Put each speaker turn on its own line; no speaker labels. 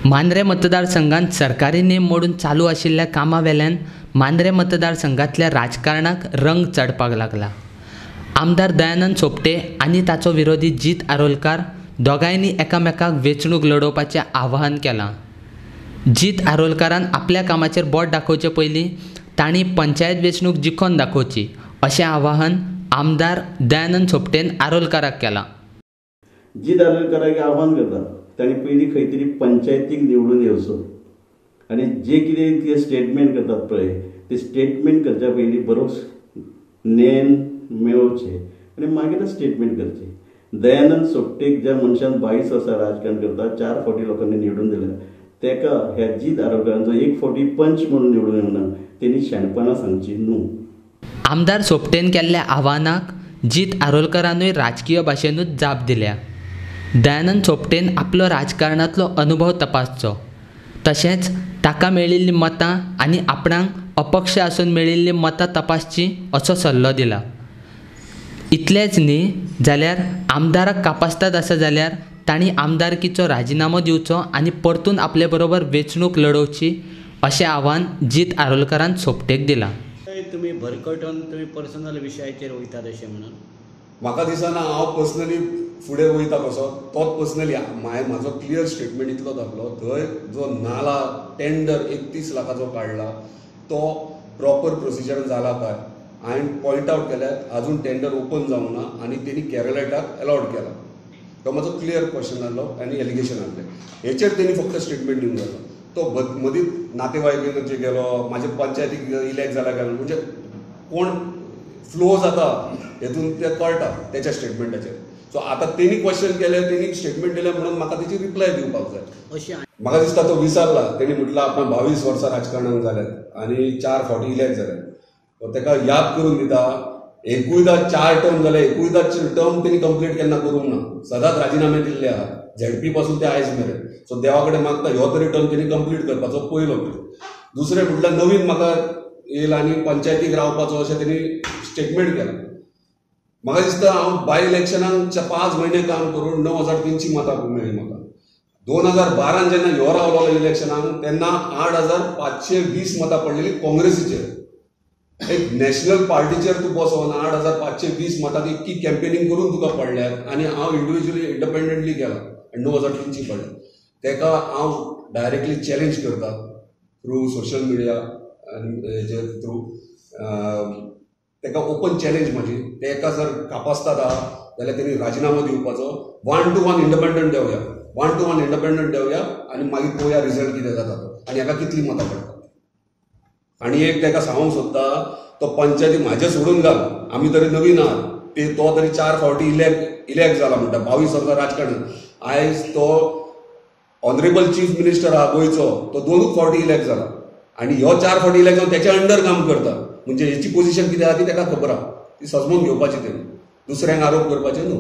मांद्रें मतदारसंघांत सरकारी नेम मोडून चालू आशिल्ल्या कामा वेल्यान मांद्रें मतदारसंघांतल्या राजकारणाक रंग चडपाक लागला. आमदार दयानंद सोपटे आनी ताचो विरोधी जीत आरोलकार दोगांयनी एकामेकाक वेंचणूक लडोवपाचें आवाहन केलां. जीत आरोलकारान आपल्या कामाचेर बोट दाखोवचे पयलीं तांणी पंचायत वेंचणूक जिखोवन दाखोवची अशें आवाहन आमदार दयानंद सोपटेन आरोलकाराक केलां.
जीत आरोलकाराक आव्हान करता तांणी पयलीं खंय तरी पंचायतीक निवडून येवचो आनी जे कितें ते स्टेटमेंट करतात पळय ते स्टेटमेंट करच्या पयलीं बरोच ज्ञान मेळोवचें आनी मागीर स्टेटमेंट करचें. दयानंद सोपटेक ज्या मनशान 22 वर्सां राजकारण करता, 4 फावटी लोकांनी निवडून दिल्या, तेका ह्या जीत आरोलकारांचो 1 फावटी पंच म्हणून निवडून येवना तेणी शाणपणां सांगची न्हू.
आमदार सोपटेन केल्ल्या आव्हानाक जीत आरोलकारानूय राजकीय भाशेनूच जाप दिल्या. दयानंद सोपटेन आपलो राजकारणांतलो अनुभव तपासचो, तशेंच ताका मेळिल्लीं मतां आनी आपणाक अपक्ष आसून मेळिल्लीं मतां तपासचीं असो सल्लो दिला. इतलेंच न्ही जाल्यार आमदाराक कापास्ताद आसा जाल्यार तांणी आमदारकीचो राजिनामो दिवचो आनी परतून आपले बरोबर वेंचणूक लडोवची अशें आव्हान जीत आरोलकारान सोपटेक दिलां.
तुमी भरकटून तुमी पर्सनल विशयाचेर वयतात अशें म्हणून
म्हाका दिसना. हांव पर्सनली फुडें वयता कसो तोच पर्सनली म्हाजो क्लियर स्टेटमेंट इतलो जातलो, थंय जो नाला टेंडर 31 लाखाचो काडला तो प्रॉपर प्रोसिजर जाला काय हांवें पॉयंट आवट केल्यार अजून टेंडर ओपन जावंक ना आनी तेणी केरलायटाक एलॉट केला. तो म्हाजो क्लियर क्वेश्चन आहलो आनी एलिगेशन आहलें. हेचेर तेणी फक्त स्टेटमेंट दिवंक जालो. तो मदींच नातेवाईकांचे गेलो, म्हाजे पंचायतीक इलेक्ट जाला काय म्हणजे कोण फ्लो जाता हेतून तें कळटा तेच्या स्टेटमेंटाचेर. सो आतां तेणी क्वेश्चन केलें, तेणी स्टेटमेंट दिलें म्हणून म्हाका तेची रिप्लाय दिवपाक जाय. म्हाका दिसता तो विसरला. तेणी म्हटलां आपणा 22 वर्सां राजकारणान जाल्यात आनी 4 फावटी इलेक्ट जाल्यात. तेका याद करून दिता एकूयदा 4 टर्म जाले, एकूयदा टर्म तेणी कंप्लीट केन्ना करूंक ना, सदांच राजिनामे दिल्ले आहा झेडपी पासून ते आयज मेरेन. सो देवा कडेन मागता ह्यो तरी टर्म तेणी कंप्लीट करपाचो पयलो. दुसरें म्हटल्यार नवीन म्हाका येयला आनी पंचायतीक रावपाचो अशें तेणी स्टेटमेंट केलां. म्हाका दिसता हांव बाय इलेक्शनाक 5 म्हयने काम करून 9300 मतां मेळ्ळीं म्हाका. 2012 जेन्ना ह्यो रावलो इलेक्शनाक तेन्ना 8520 मतां पडलेली काँग्रेसीचेर. एक नॅशनल पार्टीचेर तूं बसोन 8520 मतां इतकी कॅम्पेनिंग करून तुका पडल्यात आनी हांव इंडिविज्युअली इंडिपेंडंटली गेला आनी 9300 पडल्या. तेका हांव डायरेक्टली चॅलेंज करता थ्रू सोशल मिडिया आनी हेजे थ्रू. तेका ओपन चॅलेंज म्हाजी. तेका जर कापास्ताद आहा जाल्यार तेणी राजिनामो दिवपाचो. 1 to 1 independent Devaaya, 1 to 1 independent Devaaya आनी मागीर पळोवया रिजल्ट कितें जाता तो आनी हाका कितली मतां पडटा. आनी एक तेका सांगूंक सोदता, तो पंचायती म्हाजें सोडून घाल, आमी तरी नवीन आहात, ते तो तरी 4 फावटी इलेक्ट जाला म्हणटा, 22 वर्सां राजकारण. आयज तो ऑनरेबल चीफ मिनिस्टर आहा गोंयचो, तो 2 फावटी इलेक्ट जाला आनी ह्यो 4 फावटी इलेक्ट जावन तेच्या अंडर काम करता. म्हणजे हेची पोझिशन कितें आहा ती तेका खबर आहा, ती सजमून घेवपाची तेणी, दुसऱ्यांक आरोप करपाचे न्हू.